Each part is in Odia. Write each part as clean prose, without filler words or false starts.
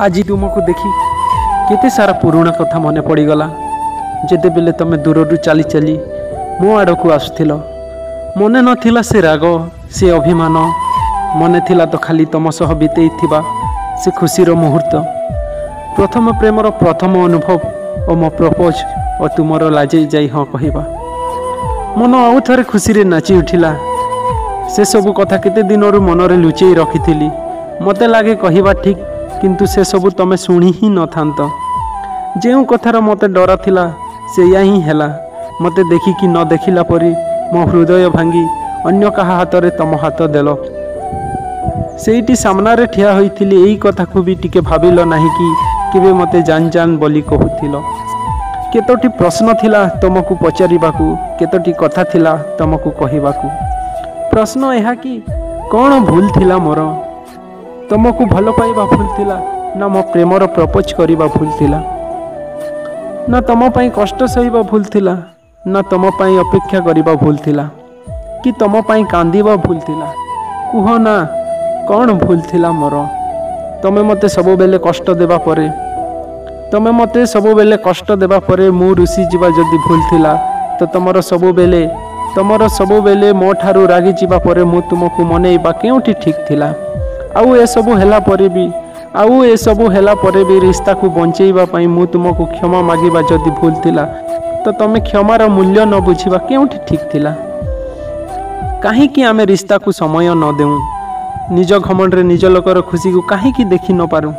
ଆଜି ତୁମକୁ ଦେଖି କେତେ ସାରା ପୁରୁଣା କଥା ମନେ ପଡ଼ିଗଲା। ଯେତେବେଳେ ତମେ ଦୂରରୁ ଚାଲି ଚାଲି ମୋ ଆଡ଼କୁ ଆସୁଥିଲ, ମନେ ନଥିଲା ସେ ରାଗ, ସେ ଅଭିମାନ। ମନେ ଥିଲା ତ ଖାଲି ତମ ସହ ବିତେଇଥିବା ସେ ଖୁସିର ମୁହୂର୍ତ୍ତ, ପ୍ରଥମ ପ୍ରେମର ପ୍ରଥମ ଅନୁଭବ ଓ ମୋ ପ୍ରପୋଜ୍ ଓ ତୁମର ଲାଜେଇ ଯାଇ ହଁ କହିବା। ମନ ଆଉ ଥରେ ଖୁସିରେ ନାଚି ଉଠିଲା। ସେସବୁ କଥା କେତେ ଦିନରୁ ମନରେ ଲୁଚେଇ ରଖିଥିଲି। ମୋତେ ଲାଗେ କହିବା ଠିକ୍, କିନ୍ତୁ ସେସବୁ ତମେ ଶୁଣି ହିଁ ନଥାନ୍ତ। ଯେଉଁ କଥାର ମୋତେ ଡର ଥିଲା, ସେଇଆ ହିଁ ହେଲା। ମୋତେ ଦେଖିକି ନ ଦେଖିଲା ପରି ମୋ ହୃଦୟ ଭାଙ୍ଗି ଅନ୍ୟ କାହା ହାତରେ ତମ ହାତ ଦେଲ। ସେଇଠି ସାମ୍ନାରେ ଠିଆ ହୋଇଥିଲି, ଏଇ କଥାକୁ ବି ଟିକେ ଭାବିଲ ନାହିଁ କି କେବେ ମୋତେ ଜାନ୍ ଜାନ୍ ବୋଲି କହୁଥିଲ? କେତୋଟି ପ୍ରଶ୍ନ ଥିଲା ତମକୁ ପଚାରିବାକୁ, କେତୋଟି କଥା ଥିଲା ତମକୁ କହିବାକୁ। ପ୍ରଶ୍ନ ଏହା କି, କ'ଣ ଭୁଲ ଥିଲା ମୋର? ତମକୁ ଭଲ ପାଇବା ଭୁଲ ଥିଲା, ନା ମୋ ପ୍ରେମର ପ୍ରପୋଜ୍ କରିବା ଭୁଲ ଥିଲା, ନା ତମ ପାଇଁ କଷ୍ଟ ସହିବା ଭୁଲ ଥିଲା, ନା ତମ ପାଇଁ ଅପେକ୍ଷା କରିବା ଭୁଲ ଥିଲା, କି ତମ ପାଇଁ କାନ୍ଦିବା ଭୁଲ ଥିଲା? କୁହ ନା, କ'ଣ ଭୁଲ ଥିଲା ମୋର? ତମେ ମୋତେ ସବୁବେଳେ କଷ୍ଟ ଦେବା ପରେ, ତମେ ମୋତେ ସବୁବେଳେ କଷ୍ଟ ଦେବା ପରେ ମୁଁ ରୁଷିଯିବା ଯଦି ଭୁଲ ଥିଲା, ତ ତମର ସବୁବେଳେ ମୋ ଠାରୁ ରାଗିଯିବା ପରେ ମୁଁ ତୁମକୁ ମନେଇବା କେଉଁଠି ଠିକ୍ ଥିଲା? ଆଉ ଏସବୁ ହେଲା ପରେ ବି ରିସ୍ତାକୁ ବଞ୍ଚେଇବା ପାଇଁ ମୁଁ ତୁମକୁ କ୍ଷମା ମାଗିବା ଯଦି ଭୁଲ ଥିଲା, ତ ତମେ କ୍ଷମାର ମୂଲ୍ୟ ନ ବୁଝିବା କେଉଁଠି ଠିକ୍ ଥିଲା? କାହିଁକି ଆମେ ରିସ୍ତାକୁ ସମୟ ନ ଦେଉ? ନିଜ ଘମଣ୍ଡରେ ନିଜ ଲୋକର ଖୁସିକୁ କାହିଁକି ଦେଖି ନ ପାରୁ?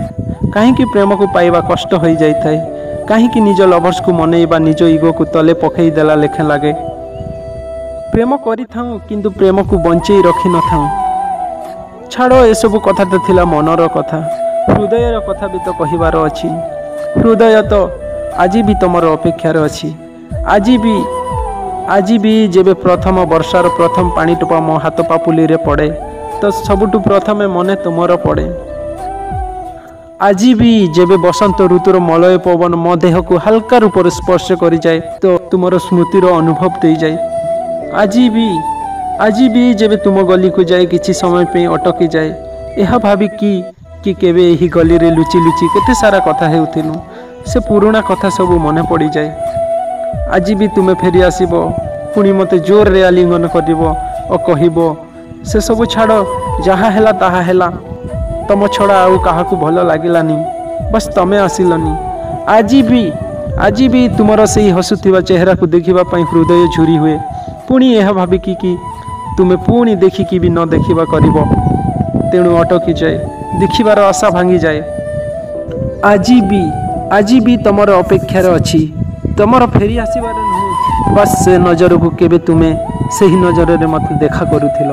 କାହିଁକି ପ୍ରେମକୁ ପାଇବା କଷ୍ଟ ହୋଇଯାଇଥାଏ? କାହିଁକି ନିଜ ଲଭର୍ସକୁ ମନେଇବା ନିଜ ଇଗୋକୁ ତଲେ ପକାଇ ଦେଲା ଲେଖା ଲାଗେ? ପ୍ରେମ କରିଥାଉ, କିନ୍ତୁ ପ୍ରେମକୁ ବଞ୍ଚେଇ ରଖିନଥାଉ। ଛାଡ଼, ଏସବୁ କଥା ତ ଥିଲା ମନର କଥା। ହୃଦୟର କଥା ବି ତ କହିବାର ଅଛି। ହୃଦୟ ତ ଆଜି ବି ତମର ଅପେକ୍ଷାରେ ଅଛି। ଆଜି ବି ଯେବେ ପ୍ରଥମ ବର୍ଷାର ପ୍ରଥମ ପାଣି ଟୋପା ମୋ ହାତ ପାପୁଲିରେ ପଡ଼େ, ତ ସବୁଠୁ ପ୍ରଥମେ ମନେ ତୁମର ପଡ଼େ। ଆଜି ବି ଯେବେ ବସନ୍ତ ଋତୁର ମଳୟ ପବନ ମୋ ଦେହକୁ ହାଲକା ରୂପରେ ସ୍ପର୍ଶ କରିଯାଏ, ତ ତୁମର ସ୍ମୃତିର ଅନୁଭବ ଦେଇଯାଏ। ଆଜି ବି ଯେବେ ତୁମ ଗଲିକୁ ଯାଇ କିଛି ସମୟ ପାଇଁ ଅଟକି ଯାଏ, ଏହା ଭାବିକି କି କେବେ ଏହି ଗଲିରେ ଲୁଚି ଲୁଚି କେତେ ସାରା କଥା ହେଉଥିଲୁ, ସେ ପୁରୁଣା କଥା ସବୁ ମନେ ପଡ଼ିଯାଏ। ଆଜି ବି ତୁମେ ଫେରି ଆସିବ, ପୁଣି ମୋତେ ଜୋରରେ ଆଲିଙ୍ଗନ କରିବ ଓ କହିବ, ସେସବୁ ଛାଡ଼, ଯାହା ହେଲା ତାହା ହେଲା, ତମ ଛଡ଼ା ଆଉ କାହାକୁ ଭଲ ଲାଗିଲାନି, ବାସ୍ ତମେ ଆସିଲନି। ଆଜି ବି ତୁମର ସେଇ ହସୁଥିବା ଚେହେରାକୁ ଦେଖିବା ପାଇଁ ହୃଦୟ ଝୁରି ହୁଏ। ପୁଣି ଏହା ଭାବିକି କି ତୁମେ ପୁଣି ଦେଖିକି ବି ନ ଦେଖିବା କରିବ, ତେଣୁ ଅଟକି ଯାଏ, ଦେଖିବାର ଆଶା ଭାଙ୍ଗିଯାଏ। ଆଜି ବି ତମର ଅପେକ୍ଷାରେ ଅଛି, ତମର ଫେରି ଆସିବାର ନୁହେଁ, ବାସ୍ ସେ ନଜରକୁ, କେବେ ତୁମେ ସେହି ନଜରରେ ମୋତେ ଦେଖା କରୁଥିଲ।